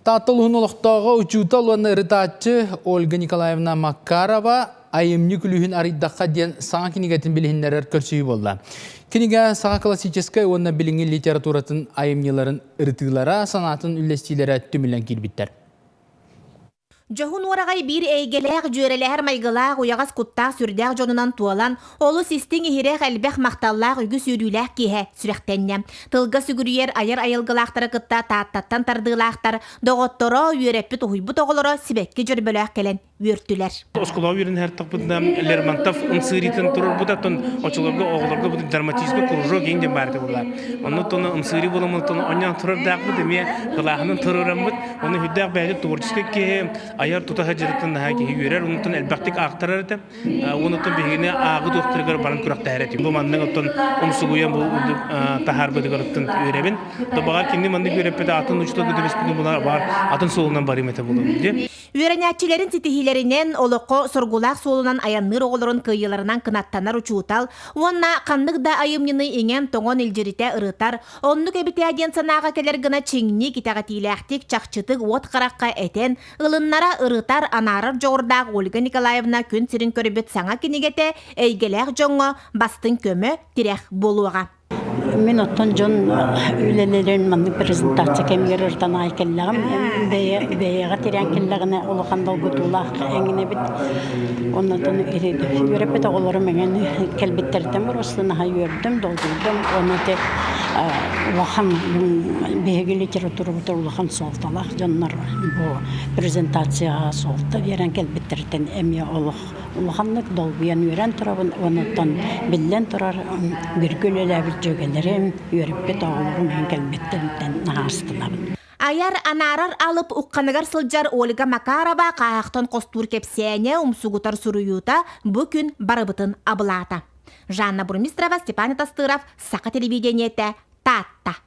Таатта улууһун олохтооҕо учуутал уонна ырытааччы Ольга Николаевна Макарова айымньы күлүүһүн арыйдахха диэн саҥа кинигэтин билиһиннэрэр көрсүһүү буолла. Кинигэ саха классическай уонна билиҥҥи литературатын айымньыларын ырытыылара, санаатын үллэстиилэрэ түмүллэн киирбиттэр. Дьоһун уораҕай биир эйгэлээх, дьүөрэлэһэр майгылаах, уйаҕас куттаах сүрдээх дьонунан туолан, олус истиҥ-иһирэх, элбэх махталлаах үгүс үөрүүлээх киэһэ сүрэхтэннэ. Тылга сүгүрүйэр айар айылгылаахтары кытта Тааттаттан тардыылаахтар, доҕотторо, үөрэппит уһуйбут оҕолоро сибэкки дьөрбөлөөх кэлэн үөртүлэр. Оскуолаҕа үөрэнэ сырыттахпытына Лермонтов ымсыырыытын туруорбута, оттон оччолорго оҕолорго бу драматическай кружок иҥ диэн баар этэ буолла. Онно оттон ымсыырыы буоламмыт, оттон онньоон турардаахпыт эмиэ кылааһынан туруораммыт. Оны үрдээх бэйэтэ творческий киһи айар тута сылдьарыттан наһаа киһи үөрэр, онтон элбэхтик аахтарар этэ. Онуттан биһигини ааҕы туохтарыгар баран күрэхтэһэр этим. Бу маннык оттон умсугуйан бу таһаарбытыгар оттон үөрэбин. То баҕар кинини маннык үөрэппит атын учуутал көтөбүспүтүн булар баар атын суолунан барыым этэ булуом дии. Үөрэнээччилэрин ситиһиилэринэн, олоххо соргулаах суолунан айанныыр оҕолорун кыайыыларынан кынаттанар учуутал уонна ханнык да айымньыны иҥэн-тоҥон илдьиритэ ырытар, Оннук эбитээ диэн санааҕа кэлэр гына чиҥник, итэҕэтиилээхтик, чахчытык уот харахха этэн, ылыннара ырытар, анаарар дьоҕурдаах Ольга Николаевна күн сирин көрбүт саҥа кинигэтэ эйгэлээх дьоҥҥо бастыҥ көмө, тирэх буолуоҕа. Мин оттон дьон үлэлэрин маннык презентация кэмигэр ырытан аҕай кэллэҕим. Бэйэ бэйэҕэ тирээн кэллэҕинэ улахан долгутуулаах эҥинэбит. Оннотон үөрэппит оҕолорум эҥин кэлбиттэриттэн просто наһаа үөрдүм, долгуйдум. Уонна ити улахан биһиги литературабытыгар улахан суолталаах дьоннор бу презентацияҕа суолта биэрэн кэлбиттэриттэн эмиэ олох улаханнык долгуйан үөрэн турабын. Онуттан биллэн турар бииргэ үлэлээбит дьүөгэлэрим, үөрэппит оҕолорум иһин кэлбиттэриттэн наһаа астынабын. Айар, анаарар алып ухханыгар сылдьар Ольга Макарова хааһахтан хостуур кэпсээнэ, умсугутар суруйуута бу күн барыбытын абылаата. Жанна Бурмистрова, Степан Тастыров, Саха телевидениетэ, Таатта.